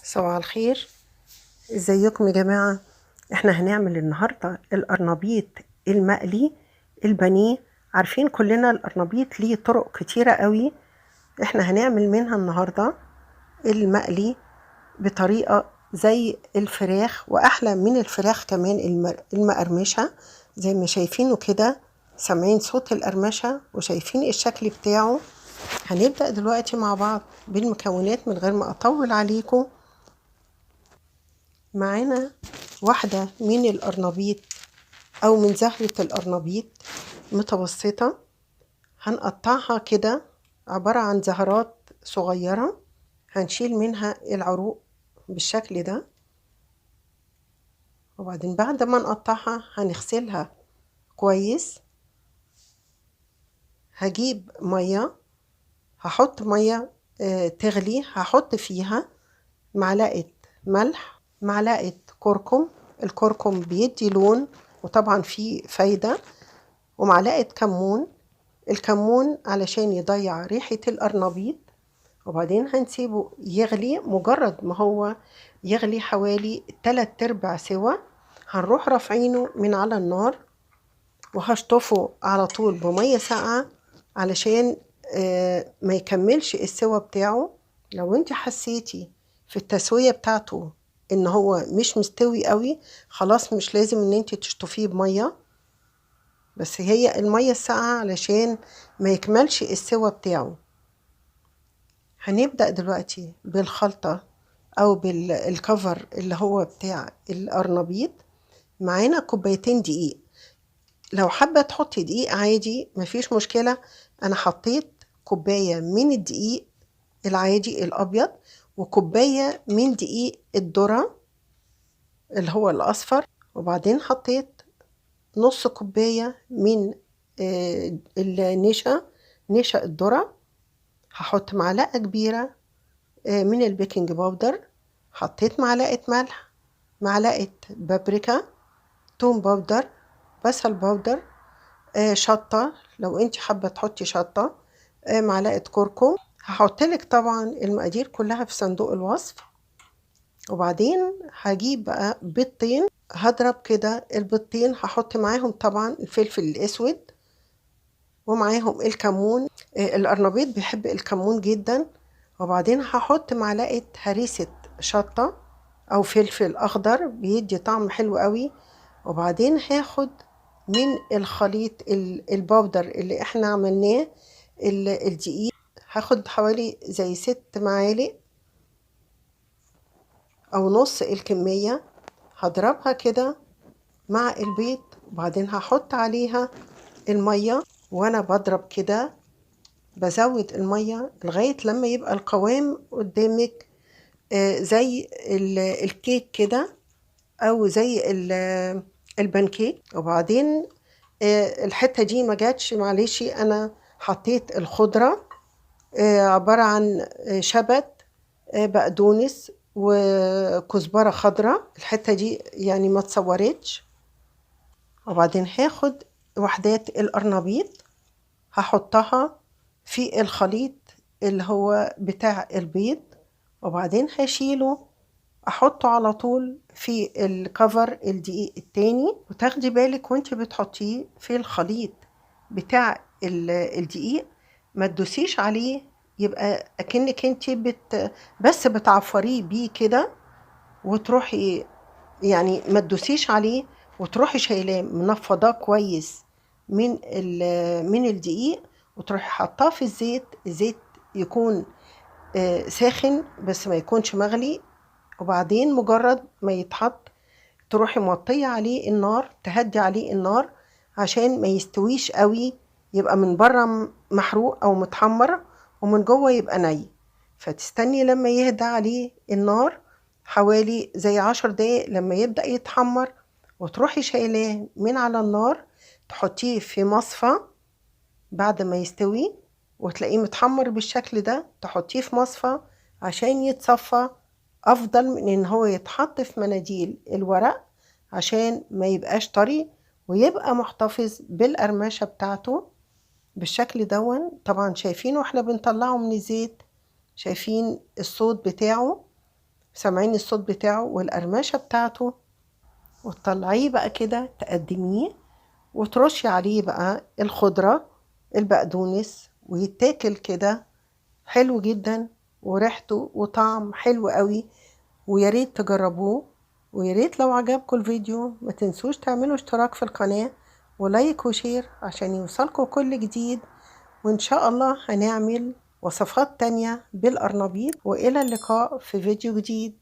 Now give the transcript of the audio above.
صباح الخير، ازيكم يا جماعة؟ احنا هنعمل النهاردة القرنبيط المقلي البانيه. عارفين كلنا القرنبيط ليه طرق كتيرة قوي، احنا هنعمل منها النهاردة المقلي بطريقة زي الفراخ واحلى من الفراخ كمان، المقرمشة زي ما شايفينه كده، سامعين صوت القرمشة وشايفين الشكل بتاعه. هنبدأ دلوقتي مع بعض بالمكونات من غير ما اطول عليكم. معانا واحدة من القرنبيط او من زهرة القرنبيط متوسطة، هنقطعها كده عبارة عن زهرات صغيرة، هنشيل منها العروق بالشكل ده، وبعدين بعد ما نقطعها هنغسلها كويس. هجيب مية، هحط مية تغلي، هحط فيها معلقة ملح، معلقة كركم، الكركم بيدي لون وطبعا فيه فايدة، ومعلقة كمون، الكمون علشان يضيع ريحة القرنبيط. وبعدين هنسيبه يغلي، مجرد ما هو يغلي حوالي 3/4 سوا هنروح رافعينه من على النار، وهشطفه على طول بمية ساقعة علشان ما يكملش السوا بتاعه. لو انت حسيتي في التسوية بتاعته ان هو مش مستوي قوي، خلاص مش لازم ان انت تشطفيه بمية، بس هي المية الساقعة علشان ما يكملش السوا بتاعه. هنبدأ دلوقتي بالخلطة او بالكفر اللي هو بتاع القرنبيط. معانا كوبايتين دقيق، لو حابة تحطي دقيق عادي مفيش مشكلة. انا حطيت كوباية من الدقيق العادي الابيض، وكوباية من دقيق الذرة اللي هو الاصفر، وبعدين حطيت نص كوباية من النشا، نشا الذرة. هحط معلقة كبيرة من البيكنج باودر، حطيت معلقة ملح، معلقة بابريكا، توم powder، بصل powder، شطة لو انت حابة تحطي شطة، معلقة كركم. هحطلك طبعا المقادير كلها في صندوق الوصف. وبعدين هجيب بقى بيضتين، هضرب كده البيضتين، هحط معاهم طبعا الفلفل الاسود ومعاهم الكمون، القرنبيط بيحب الكمون جدا. وبعدين هحط معلقة هريسة شطة او فلفل اخضر بيدي طعم حلو قوي. وبعدين هاخد من الخليط البودر اللي احنا عملناه الدقيق، هاخد حوالي زي 6 معالق او نص الكمية، هضربها كده مع البيض. وبعدين هحط عليها المية، وانا بضرب كده بزود المية لغاية لما يبقى القوام قدامك، زي الكيك كده او زي البانكيك. وبعدين الحتة دي ما جاتش، معلش انا حطيت الخضرة، عبارة عن شبت، بقدونس وكزبرة خضراء، الحتة دي ما اتصورتش. وبعدين هاخد وحدات القرنبيط هحطها في الخليط اللي هو بتاع البيض، وبعدين هشيله احطه على طول في الكفر الدقيق التاني. وتاخدي بالك وانت بتحطيه في الخليط بتاع الدقيق ما تدوسيش عليه، يبقى اكنك انت بس بتعفريه بيه كده، وتروحي ما تدوسيش عليه، وتروحي شايلاه منفضاه كويس من الدقيق، وتروحي حطاه في الزيت. الزيت يكون ساخن بس ما يكونش مغلي. وبعدين مجرد ما يتحط تروحي موطيه عليه النار، تهدي عليه النار عشان ما يستويش قوي، يبقى من بره محروق او متحمر ومن جوه يبقى ني. فتستني لما يهدى عليه النار حوالي زي 10 دقايق، لما يبدأ يتحمر وتروحي شايلاه من على النار، تحطيه في مصفى بعد ما يستوي وتلاقيه متحمر بالشكل ده، تحطيه في مصفى عشان يتصفى، افضل من ان هو يتحط في مناديل الورق عشان ما يبقاش طري ويبقى محتفظ بالقرمشة بتاعته بالشكل دون. طبعا شايفينه واحنا بنطلعه من الزيت، شايفين الصوت بتاعه، سامعين الصوت بتاعه والقرمشة بتاعته. وتطلعيه بقى كده تقدميه، وترشي عليه بقى الخضرة البقدونس، ويتاكل كده حلو جدا، وريحته وطعم حلو قوي. وياريت تجربوه، وياريت لو عجبكم الفيديو ما تنسوش تعملوا اشتراك في القناة و like و share عشان يوصلكم كل جديد. وإن شاء الله هنعمل وصفات تانية بالقرنبيط. وإلى اللقاء في فيديو جديد.